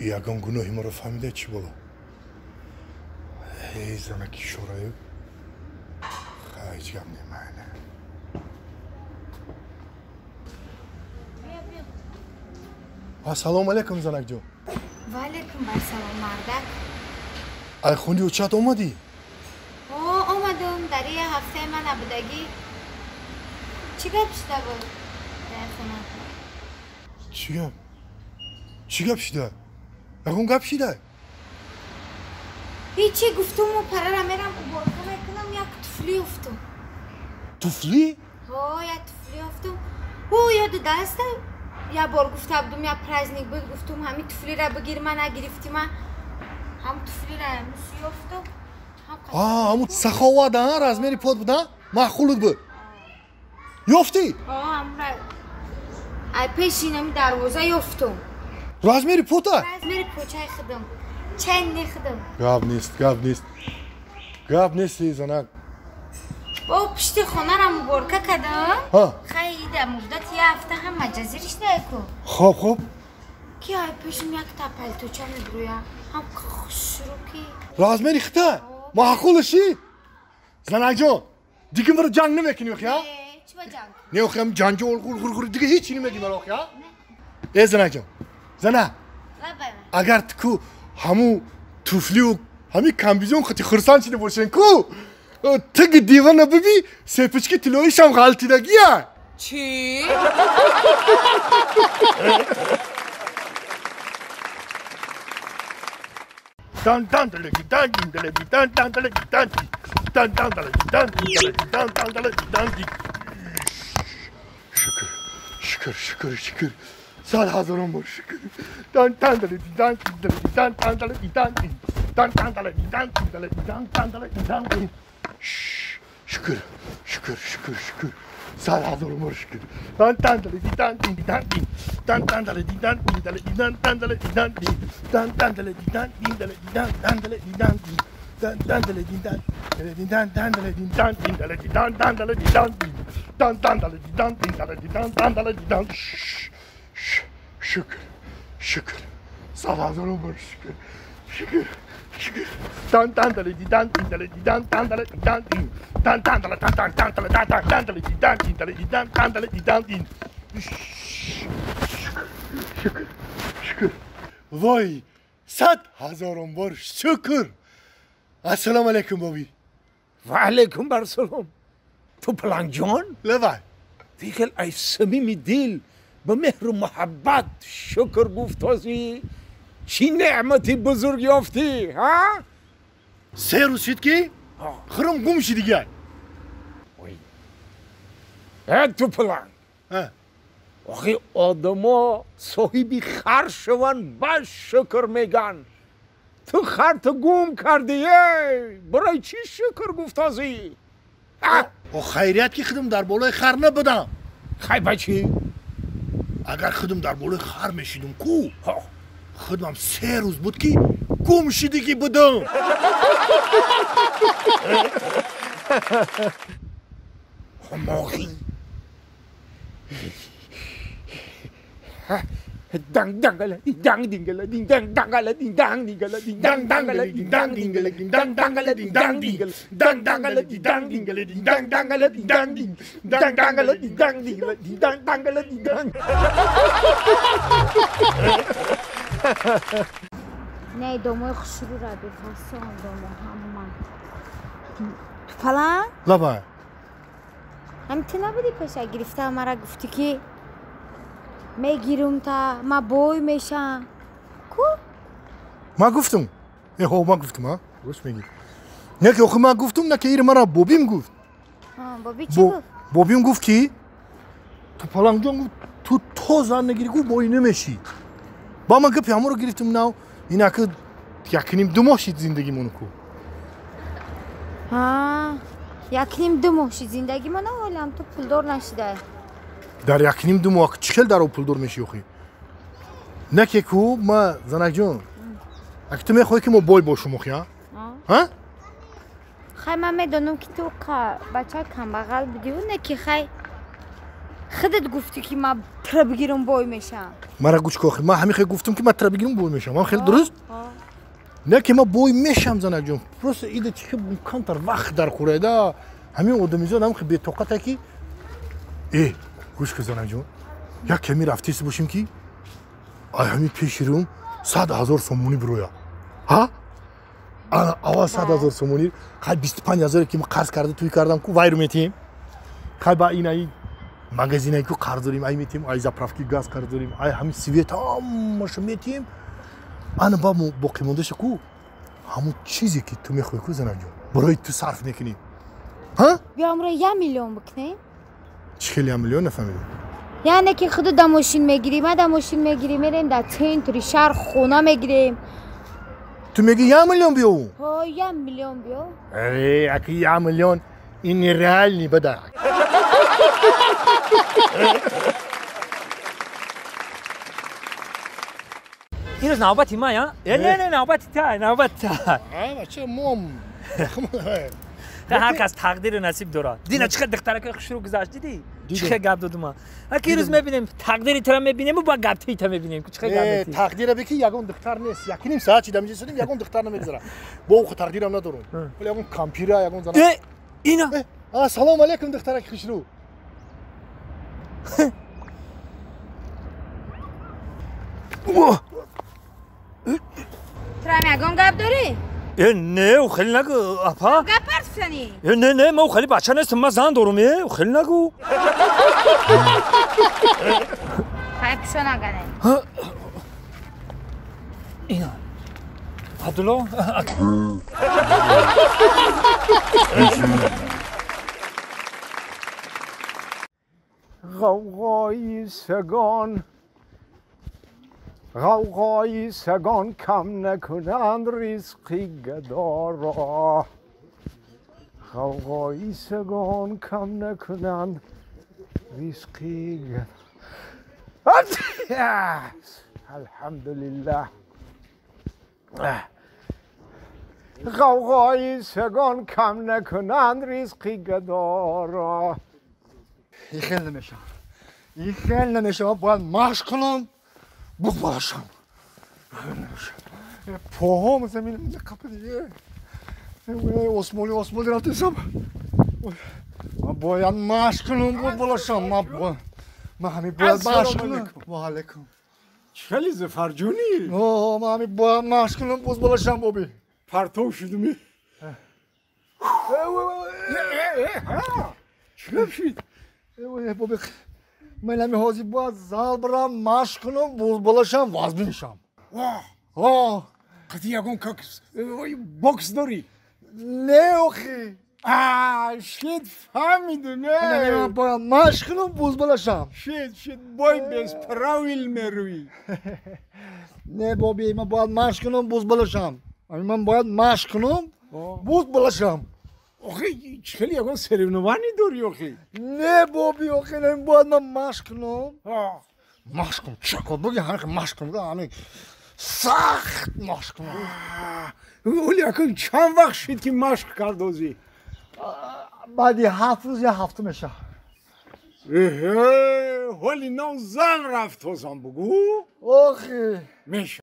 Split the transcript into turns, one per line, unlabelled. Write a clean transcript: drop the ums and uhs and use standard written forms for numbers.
Ягон гуноҳи моро фаҳмида чӣ боло? Эй занаки шораю. Ҳеҷ гап немайна. Ассалому алайкум занакҷон.
Ва алайкум ассалом мардак.
Ай хунди учат омадӣ?
О, омадам. Дар я ҳафтаи ман набудагӣ. Чӣ гап шуда буд дар хона?
Чӣ гап? Чӣ гап шуда? Ягон гап шуда?
Ҳечи гуфтуму парара мерам уборка мекунам, як туфли ёфтум.
Туфли?
Ҳо, як туфли ёфтум. Ӯ ёду даста я бор гуфта будум, я праздник буд, гуфтум ҳами туфлира бигир, ма нагирифтӣ, ма ҳам туфлира мус ёфтум.
А, ҳамун саховат, а, размери под буд, а? Маъқулут буд. Ёфтӣ?
Ҳо, ҳамра ай пеши инами дарвоза ёфтум.
Размери пота?
Размери почаи худам. Ченни худам.
Гап нест, гап нест. Гап нест, занак.
Бо пишти хонара муборка кардам.
Ҳа.
Хай ида муддати я ҳафта ҳам маҷазириш ку.
Хоб, хоб.
Ки ай пешим якта палточа мебурӯя. Ҳам хушрӯ ки.
Размери хита? Маъқулаши? Занакҷон, дига маро ҷанг намекунӣ охи, а?
Чӣ ба ҷанг?
Не охи, ҳам ҷанҷол ғур ғур ғур дига ҳеч намегӣ маро охи, а? Э занакҷон, зана. Агар ту ҳамун туфлию ҳамин комбизон хати хурсанд шида бошен ку, тиги дивана биби, сепички тиллоишам ғалтидагия.
Чӣ?
Дан дан далаги дан дин далаги дан дан далаги дан ди дан дан далаги дан дин далаги дан дан далаги дан ди. Шукр, шукр, шукр, шукр. Сад ҳазорон бор шукр. Дан дан далаги дан дин далаги дан дан далаги дан дин дан дан далаги дан дин далаги дан дан далаги дан дин. Шукр, шукр, шукр, шукр. Сад ҳазорон бор шукр. Дан дан далаги дан дин дан дин дан дан далаги дан дин далаги дан дан далаги дан дин дан дан далаги дан дин далаги дан дан далаги дан дин дан дан далаги дан далаги дан дан далаги дан дин далаги дан дан далаги дан дин дан дан далаги дан дин далаги дан дан далаги дан. Шукр, шукр. Сад ҳазорон бор шукр, шукр, шукр. Дан дан далаги дан дин далаги дан дан далаги дан дин дан дан дала дан дан дан дала дан дан дан далаги дан дин далаги дан дан далаги дан дин. Шукр, шукр, шукр. Вой, сад ҳазорон бор шукр. Ассалому алайкум боби.
Ва алайкум ассалом. Ту палангҷон?
Лавай.
Дигар ай самими дил ба меҳру муҳаббат шукр гуфтозӣ. Чӣ неъмати бузург ёфтӣ, ҳа?
Се рӯз шид ки хиром гум ши дигар.
Э, ту паланг. Охи одамо соҳиби хар шаванд, бас шукр меган. Ту харту гум кардӣ, эй! Барои чӣ шукр гуфтозӣ?
О, хайрият ки худам дар болои хар набудам.
Хай ба чӣ?
Агар худам дар болои хар мешидум ку, худам се рӯз буд ки гум шидагӣ будам.
Ҳамоғӣ. Данг дангала данг дингала динг данг дангала динг данг дингала динг данг дангала динг данг дингала динг данг дангала динг данг дингала данг дангала динг данг дингала динг данг дангала динг данг динг данг дангала динг данг дингала динг данг дангала динг данг.
Не, домои хушрӯра бифасон домо ҳама. Ту паланг?
Лабай.
Ҳами ту набудӣ пеша гирифта мара гуфтӣ ки мегирум та ма бой мешам. Ку?
Ма гуфтум. Э, ҳо, ма гуфтум, а? Рост мегӣ. Не ки охи ма гуфтум, на ки ир мара бобим гуфт.
Боби чӣ гуфт?
Бобим гуфт ки ту палангҷон гуфт, ту то зан нагирӣ гуфт бой намешӣ. Ба ман гапи ҳамонро гирифтум нав, инаки якним ду моҳ шид зиндагимону ку.
Ҳа, якним ду моҳ шид зиндагимона, ҳолам ту пулдор нашидай.
Дар якним ду моҳ чӣ хел дар об пулдор мешӣ охи? Не ки ку, ма занакҷон, аки ту мехоҳӣ ки мо бой бошум охи, а? Ҳа?
Хай ман медонам ки ту бача камбағал будиву, не ки хай худат гуфтӣ ки ма тра бигирам бой мешам.
Мара гӯш кун, ман ҳамин хел гуфтам ки ман тра бигирам бой мешам. Ман хеле дуруст? Не ки ман бой мешам занак ҷон. Просто ида чи камтар вақт дар хӯрайда. Ҳамин одамизод ҳам хел бетоқата ки гӯш кун занак ҷон. Як ками рафтест бошем ки ай ҳамин пеши рӯм 100 000 сомонӣ бироя. Ҳа? Ана аввал 100 000 сомонӣ, хай 25 000 ки ман қарз карда туй кардам ку вайру метиҳем. Хай ба ин ай магазинае ку қарз дорем, ай метиҳем, ай заправки газ қарз дорем, ай ҳамин свет ҳамаша метиҳем. Ана ба боқимондаша ку ҳамон чизе ки ту мехоҳӣ ку занак ҷон, барои ту сарф мекунӣ. Ҳа?
Биё амро 1 миллион бикунем.
Чӣ хеле 1 миллион нафаҳмидам?
Яъне ки худу да мошин мегирӣ, ма да мошин мегирӣ, мерем дар центри шаҳр хона мегирем.
Ту мегӣ 1 миллион биёву?
Ҳо, 1 миллион биё.
Э, аки 1 миллион ин нереальный бада.
Ирӯз навбати ман, я? Не, не, навбати та, навбати та.
Бача, мом.
Ҳар кас тақдиру насиб дорад. Дина чӣ қадр духтаракои хушрӯ гузашт, дидӣ? Чӣ хел гап додум ман. Аки ирӯз мебинем, тақдири тара мебинем ва гапти та мебинем. Чӣ хел гап метӣ?
Тақдира бики ягон духтар нест. Якним соат чи дамиҷа сидим, ягон духтар намегузара. Бо ӯ тақдирам надорум. Вале ягон кампира, ягон зана.
Ина.
Ассалому алайкум духтараки хушрӯ.
Ту ҳам ягон гап дорӣ?
Не, ӯ хеле нагӯ, апа.
Гап ҳарф занӣ?
Не, не, ман хеле бача нестам, ман зан дорум, ӯ хеле нагӯ.
Хай пишо нагане.
Ина. Абдулло.
غوغای سگان، غوغای سگان کم نکنند رزقی گدا را. غوغای سگان کم نکنند رزقی گدا. الحمدلله. غوغای سگان کم نکنند رزقی گدا را.
این خیلی نمیشه، این خیلی نمیشه. من باید مشق کنم بخورشم. پاهام زمین قپه دیگه. اسمالی اسمالی رفتم. من باید مشق کنم بخورشم. من همین باید مشق کنم. و علیکم.
خیلی ظفر جونی.
آه، من همین باید مشق کنم بخورشم بابی.
پرتو شدمی. چی شد؟
بابی من همین حاضر باید زال برم مشق کنم بوزبالشم وزن میشم. واه
قطعی یکون بوکس داری؟
نه آخی.
شد فهمیدم.
نه من باید مشق کنم بوزبالشم.
شد شد بای بس پراویل میروی.
نه بابی من باید مشق کنم بوزبالشم. من باید مشق کنم بوزبالشم.
آخه خیلی یکون سرونوانی داری آخه.
نه بابی آخه نه باید من مشق کنم. مشق کنم چکار بگی همین مشق کنم همین سخت مشق کنم.
ولی اکن چند وقت شد که مشق کردوزی؟
بعدی 7 روز یا هفته میشه.
ولی نو زن رفت توزم بگو.
آخه
میشه.